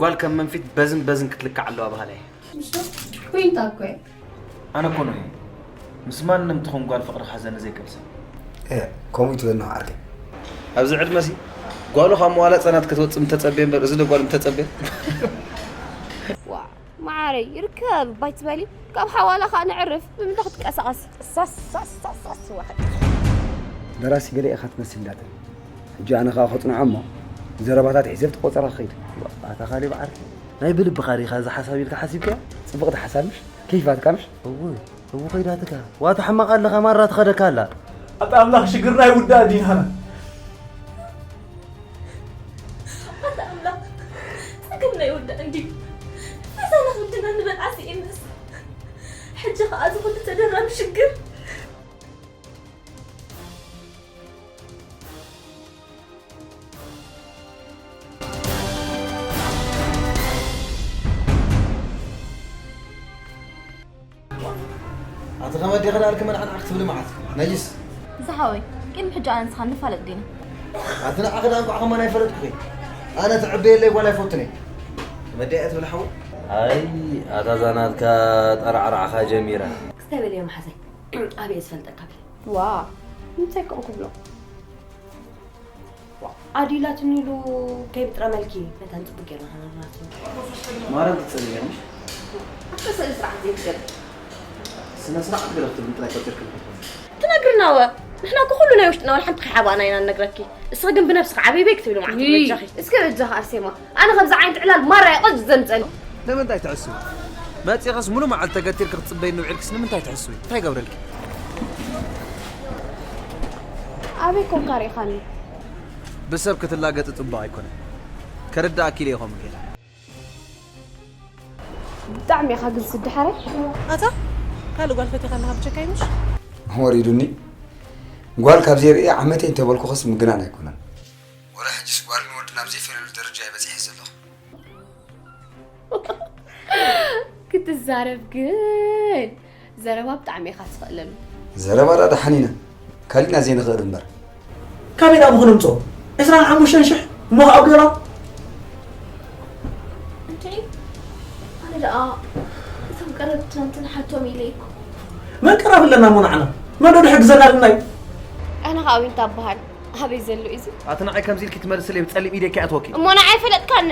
ጓል ከም መንፊት በዝን በዝን ክትልካዕ ኣለዋ በሃላይ። ምሽ ኮይንታ እኮ እየ። ኣነ እኮ ነው ምስ ማንም ትኹን ጓል ፍቕሪ ክሕዘኒ ዘይክእል ሰብ። ከምኡ ይትበልና ዓርከይ። ኣብዚ ዕድመሲ ጓሉ ካብ መዋላ ህጻናት ክትወጽእ ምተጸበየ እምበር እዚ ዶ ጓል ምተጸበየ? ዋ ማዓረይ ይርከብ ባይ ትበሊ ካብ ሓዋላ ከዓ ንዕርፍ ብምንታይ ክትቀሳቐስ ሳሳሳሳስ ዋሕድ ደራሲ ገለ ኢኻ ትመስል እንዳተ ሕጂ ኣነ ከዓ ከፅንዖ እሞ ዘረባታት ሒዘ ኣብቲ ቆፀራ ክኸይድ። ኣታ ካሌብ ዓርከይ ናይ ብልብኻ ዲኻ እዚ ሓሳብ ኢልካ ሓሲብካዮ? ፅብቕቲ ሓሳብ ምሽ? ከይፋትካ ምሽ? እው እው ከይዳትካ ዋታ ሕማቕ ኣለኻ ማራ ትኸደካ ኣላ። ኣታ ኣምላኽ ሽግርና ይውዳእ ዲናና። ኣታ ኣምላኽ ጸገምና ይውዳእ እንድዩ። እዛ ንኽብድና ንበልዓ ስኢንስ ሕጂ ኸኣ እዚ ኹሉ ተደራቢ ሽግር። ኣቲ ከመ ዲኺ ደኣ ክመናዕናዕ ክትብሊ መዓት ነጅስ። ዝሓወይ ቅድሚ ሕጂ ኣነ ንስኻ ንፋለጥ ዲና? ኣቲ ንዓኺ ደኣ እንቋዕ ከማን ኣይፈለጥኩኺ። ኣነ ትዕበየለይ ጓል ኣይፈቱን እየ። ከመ ዲኣ እያ ትብል ሓወይ? ኣይ ኣታ እዛ ናትካ ጠራዕራዕኻ ጀሚራ። ክስታይ በልዮ መሓዘይ ኣበይ እየ ዝፈልጠካ ብለ። ዋ እንታይ ከምኡ ክብሎ ኣዲላትኒ ኢሉ ከይብጥረመልኪ መታን ፅቡቅ ጌርና ከነርራስ። ማርያም ክትጸልያ ምሽ? ኣንተ ስእሊ ስርዓት ዘይትገብር። ስነ ስርዓት ገለ ክትብል ጥራይ ቆጺርክን። ትነግርና ወ ንሕና እኮ ኩሉ ናይ ውሽጥና ወላ ሓንቲ ከይሓባእና ኢና ንነግረኪ። እስኺ ግን ብነብስኺ ዓበይ በይ ክትብሊ መዓት በጃኺ። እስከ በጃኺ ኣርሴማ ኣነ ከምዚ ዓይነት ዕላል ማራ እየ ቅጭ ዘምፀኒ። ንምንታይ ትሕስዊ? መጺኽስ ሙሉ መዓልቲ ተገቲርኪ ክትጽበይኒ ውዒልክስ ንምንታይ ትሕስዊ? እንታይ ገብረልኪ? ኣበይ ኮንካ ርኢኻኒ? ብሰብ ክትላገጺ ጽቡቕ ኣይኮነን። ከርድኣኪ ኢለ እየ ከምኡ ገይረ። ብጣዕሚ ኢኻ ግን ስዲ ሓራይ። ኣታ ካልእ ጓል ፈቲኻ ኣለኻ ብጀካይ ምሽ? ወሪዱኒ። ጓል ካብ ዘይርኢ ዓመተይ እንተበልኩኸስ ምግናን ኣይኮነን። ወላ ሕጅስ ጓልን ወድን ኣብ ዘይፈለሉ ደረጃ እየ በጺሐ ዘለኹ። ክትዛረብ ግን ዘረባ ብጣዕሚ ኢኻ ትኽእለሉ። ዘረባ ደኣ ደሓን ኢና ካሊእና ዘይንኽእል እምበር። ካበይ ደኣ ምኽንምጾ ዕስራን ሓሙሽተን ሽሕ እሞ ከኣ ዶላር። እንዴ ኣነ ደኣ እቶም ቀረብትና እንትን ሓቶም ኢለ እኮ። መን ቀራብ ኣለና እሞ ንዓና መን ዶ ድሕግዘና ኣለና እዩ። ኣነ ከኣ ዊንታ እበሃል። ኣበይ ዘሎ እዩ እዚ? ኣቲ ንዓይ ከምዚ ኢልኪ ትመልስለይ ብጸሊም ኢደኪ ኣትወኪ። እሞ ንዓይ ፈለጥካኒ።